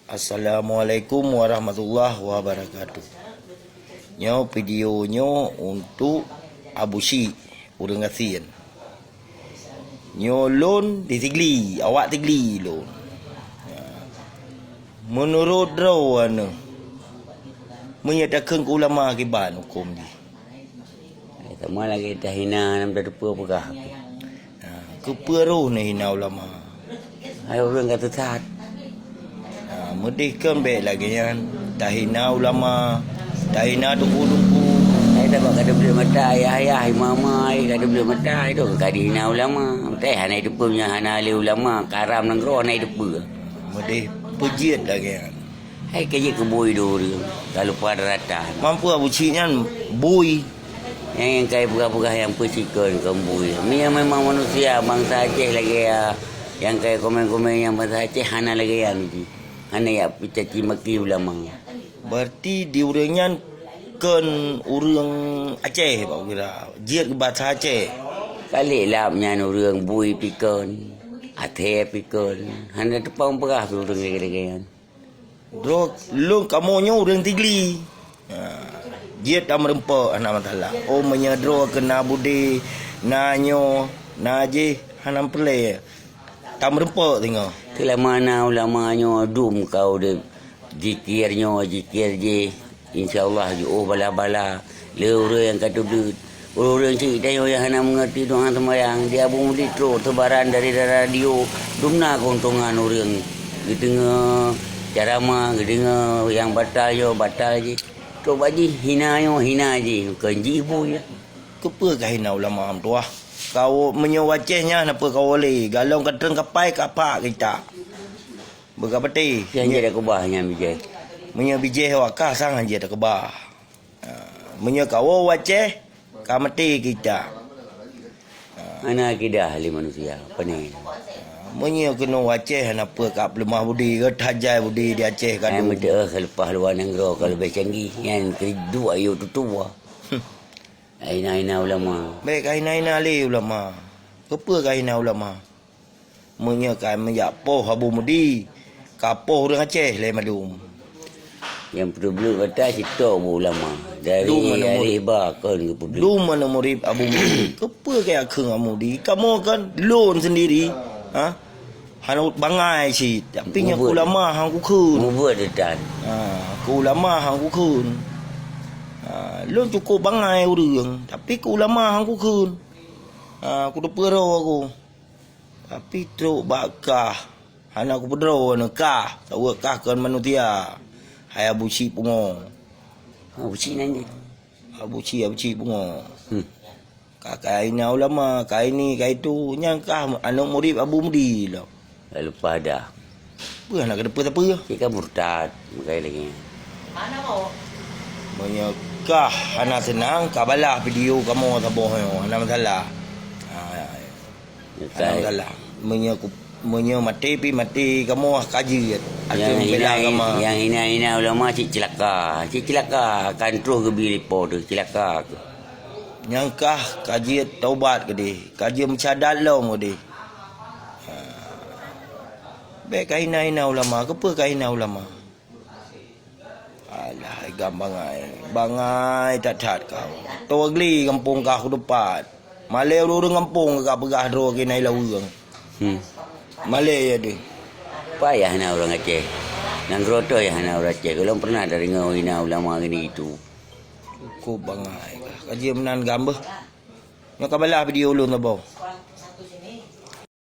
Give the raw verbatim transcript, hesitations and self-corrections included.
Assalamualaikum warahmatullahi wabarakatuh. Nyoe video nyoe untuk Abu Syik, ureuëng gasien. Nyoe lôn di Sigli, awak Sigli lôn. Meunurot droeneuh, meunyoe takheun keu ulama kiban huköm jih? Hai, teuma lagée tahina nam tateupeue peugah. Ha, keupeue roh neuhina ulama? Hai ureuëng ka teusat. Ha, meudeh kon bék lagée nyan. Tahina ulama, tahina teungku-teungku. Hai, tabak ka teubleuet mata ayah-ayah, imam-imam, hai, ka teubleuet mata, hai, tu ka dihina ulama. Teuh hana jiteupeue nyan, hana lé ulama, karam nanggroe hana jiteupeue. Meudeh peujiet lagée nyan. Hai ka jeuet keu bui dua ureuëng, ka lupa daratan. Mampu Abu Cik nyan bui. Nyang, nyang kai peugah-peugah nyang peusikon kon bui. Meunyoe memang manusia bansa Aceh lagée, ah, nyang kai komen-komen nyang bansa Aceh hana lagée nyan jih. Hana yak peucaci maki ulama. Berarti di ureuëng nyan kon ureuëng Aceh bak kira. Jeuet keu bansa Aceh. Kali lap nyan ureuëng bui pikon, athée pikon. Hana teupang peugah pih ureuëng lagée-lagée nyan. Droe lôn kamoe nyoe ureuëng Sigli. Ha, jeuet tameurumpok hana masalah. Oh, meunyoe droe keu na Budi, na nyoe, na jih, hana peureulée tameurumpok singoh. Seulama na ulama nyoe dum ka udeb, zikir nyoe, zikir jih, insya Allah jiôh bala-bala. Le ureuëng nyang ka teubleuet, ureuëng cit tanyoe nyang hana meungerti doa seumayang, di Abu Mudi trok teubaran dari radio, dum na keuntongan ureuëng geudeungoe ceramah, geudeungoe nyang batal nyoe batal jih. Trok bak jih hina nyoe hina jih, kon jih bui. Keupeue ka hina ulama meutuah? Kawoe meunyoe wacéh nyan na peue kawoe lé, galong ka treun kapai ka pak kita. Beuka peuté. Nyang jeuet keubah nyang bijéh. Meunyoe bijéh awak kah sang han jeuet keubah. Ha, meunyoe kawoe wacéh, ka maté kita. Hana akidah lé manusia, pane. Ha, meunyoe keunoe wacéh hana peue ka peuleumah budi, geutajai budi di Aceh ka dum. Ai meuteueh ka leupah luwa nanggroe ka leubeh canggih, nyan keu duek ayue tutoe. Hina-hina ulama. Bék ka hina-hina lé ulama. Keupeue ka hina ulama? Meunyoe ka meujak poh Abu Mudi, ka poh ureuëng Aceh lé mandum. Nyang peuteubleuet batai sitok bu ulama. Dari Dum mana murid? Alih ba kon geupeubeuet. Dum mana murid Abu Mudi? Keupeue ka yakheun Abu Mudi? Kamoe kan lôn sendiri, ha? Hana bangai cit. Tapi nyan Mubuet. Ulama hang kukheun. Mubuet detan. Ha, keu ulama hang kukheun. Ha, lôn cukôp bangai ureuëng, tapi keu ulama hang kukheun. Ha, kuteupeue roh aku. Tapi trok bak kah, hana kupeudroe neu kah, saweue kah kon manusia. Hai Abu Cik Pungo. Abu Cik nan jih. Abu Cik, Abu Cik Pungo. Hmm. Ka, ka hina ulama, ka ini, ka itu, nyang kah aneuk murid Abu Mudi lom. Lalu pada. Peue hana keudeupeue sapeue? Cik kan murtad, makai lagi. Meunyoe kah hana seunang, ka balaih video kamoe saboh nyoe, hana masalah. Ha, ya, ya. Hana masalah. Meunyoe ku, meunyoe maté pi maté kamoe ka jeuet. Ateueh Nyang membela hina, agama. Nyang hina-hina ulama cit cilaka. Cit cilaka, akan troh geubi lipo tu, cilaka. Nyang kah ka jeuet taubat keudeh, ka jeuet meucadat lom keudeh. Ha. Bék ka hina-hina ulama, keupeue ka hina ulama? Alah, agam bangai. Bangai that-that kau. Toh gli gampông kah kudeupat. Malée ureuëng gampông ka peugah droe keunan ilaweueng. Hmm. Malée ya deh. Payah na ureuëng Aceh. Nanggroe toh ya na ureuëng Aceh. Ulôn pernah tadeungoe hina ulama gini itu. Cukup bangai kah. Ka jeuet meunan gam beuh. Nyoe ka balaih video ulôn saboh.